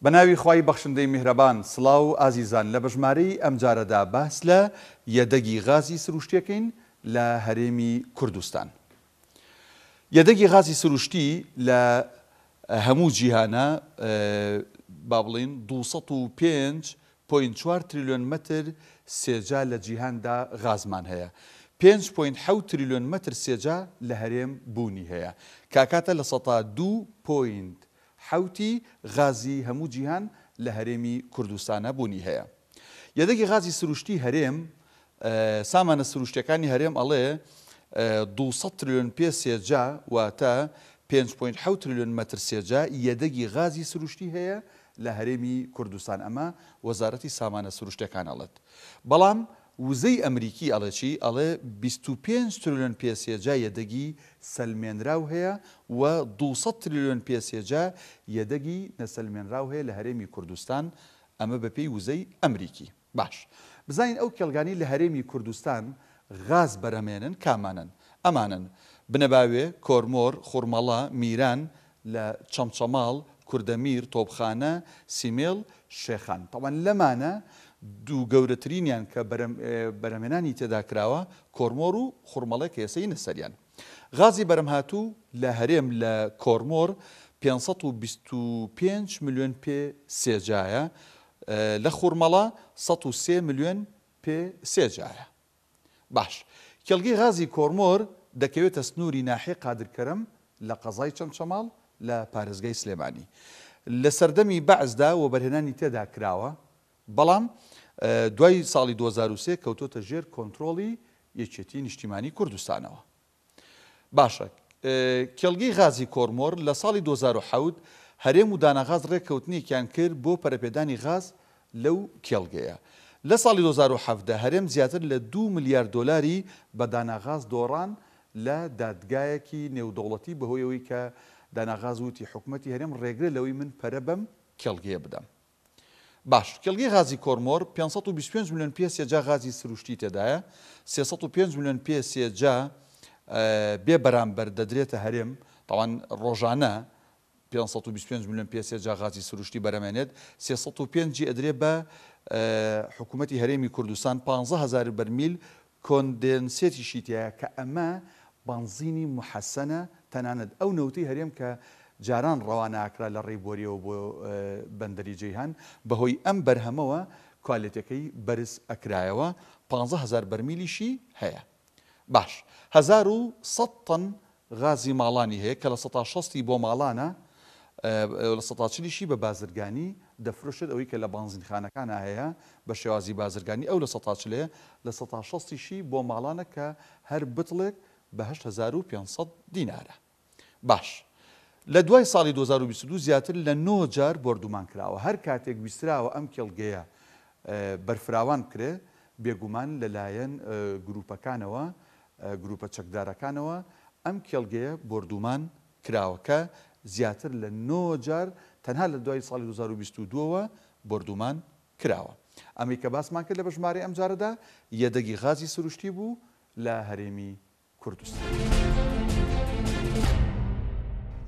بە ناوی خوای بەخشندەی میهرەبان سڵاو ئازیزان لە بەژمارەی ئەمجارەدا باس لە یەدەگی غازی سروشتیەکەین لە هەرێمی کوردستان. یەدەگی غازی سروشتی لە هەموو جیهانا با بڵێین 205.4 تریلیۆن مەتر سێجا لە جیهاندا غازمان هەیە. 5.7 تریلیۆن مەتر سێجا لە هەرێم بوونی هەیە. کاکاتە لە سەتا دوو پۆینت حەوتی غازی هەموو جیهان لە هەرێمی کوردستانا بوونی هەیە. یەدەگی غازی سروشتی هەرێم، سامانە سروشتیەکانی هەرێم ئەڵێ 200 ترلیۆن پێ سێجا واتە 5.7 ترلیۆن مەتر سێجا یەدەگی غازی سروشتی هەیە لە هەرێمی کوردستان ئەمە وەزارەتی سامانە سروشتیەکان ئەڵێت. بەڵام وزەی ئەمریکی ئەڵێ چی؟ ئەڵێ 25 ترلیۆن پێ سێجا یەدەگی سەلمێنراو هەیە و 200 ترلیۆن پێ سێجا یەدەگی نەسەلمێنراو هەیە لە هەرێمی کوردستان ئەمە بەپێی وزەی ئەمریکی. باش بزانین ئەو کێڵگانەی لە هەرێمی کوردستان غاز بەرهەمێنن کامانەن؟ ئەمانەن، بنەباوێ، کۆرمۆر، خورمەڵە، میران، لە چەمچەماڵ، کوردەمیر، تۆپخانە، سیمێڵ، شێخان. تەبعەن لەمانە دوو گەورەترینیان کە بەرهەمهێنانی تێدا کراوە کۆرمۆر و خورمەڵە کە ئێستا یینە سەریان. غازی بەرهەمهاتوو لە هەرێم لە کۆرمۆر 525 ملیۆن پێ سێجایە، لە خورمەڵە 103 ملیۆن پێ سێجایە. باش کێڵگەی غازی کۆرمۆر دەکەوێتە سنووری ناحیەی قادرکەرەم لە قەزای چەمچەماڵ لە پارێزگای سلێمانی. لە سەردەمی بەعسدا وەبەرهێنانی تێدا کراوە، بەڵام دوای ساڵی 2003 کەوتۆتە ژێر کۆنترۆڵی یەکێتی نیشتیمانی کوردستانەوە. باشە کێڵگەی غازی کۆرمۆر لە ساڵی 2007 هەرێم و داناغاز ڕێککەوتنێکیان کرد بۆ پەرەپێدانی غاز لەو کێڵگەیە. لە ساڵی 2017 هەرێم زیاتر لە دوو ملیار دۆلاری بە داناغاز دۆڕان لە دادگایەکی نێودەوڵەتی بەهۆی ئەوەی کە داناغاز وتی حکومەتی هەرێم ڕێگرە لەوەی من پەرە بەم کێڵگەیە بدەم. باش کێڵگەی غازی کۆرمۆر 525 ملیۆن پێ سێجا غازی سروشتی تێدایە، 305 ملیۆن پێ سێجا بێ بەرامبەر دەدرێتە هەرێم، تاوان ڕۆژانە 525 ملیۆن پێ سێجا غازی سروشتی بەرەمێنێت، 305 ی ئەدرێ بە حکوومەتی هەرێمی کوردستان، 15 هەزار بەرمیل کۆندێنسێتیشی تیایە کە ئەمە بەنزینی موحەسەنە، تەنانەت ئەو نەوتەی هەرێم کە جاران ڕەوانە ئەکرا لە ڕێی بۆریەوە بۆ بەندەری جەیهان بەهۆی ئەم بەرهەمەوە کوالێتەکەی بەرز ئەکرایەوە، 15 هەزار بەرمیلیشی هەیە. باش 1100 تەن غازی ماڵانی هەیە کە 60%ی بۆ ماڵانە، 40%یشی بە بازرگانی دەفرۆشێت، ئەوەی کە لە بانزینخانەکانا هەیە بە شێوازی بازرگانی ئەو 40%ەیە، 60%یشی بۆ ماڵانە کە هەر بتڵێک بە 8500 دینارە. باش لە دوای ساڵی 2022 زیاتر لە نۆ جار بۆردومان کراوە، هەر کاتێک ویستراوە ئەم کێڵگەیە بەرفراوان بکرێ بێگومان لەلایەن گروپەکانەوە گروپە چەکدارەکانەوە ئەم کێڵگەیە بۆردومان کراوە کە زیاتر لە نۆ جار تەنها لە دوای ساڵی 2022 ەوە بۆردومان کراوە. ئەمەی کە باسمان کرد لە بەژمارەی ئەمجارەدا یەدەگی غازی سروشتی بوو لە هەرێمی کوردستان.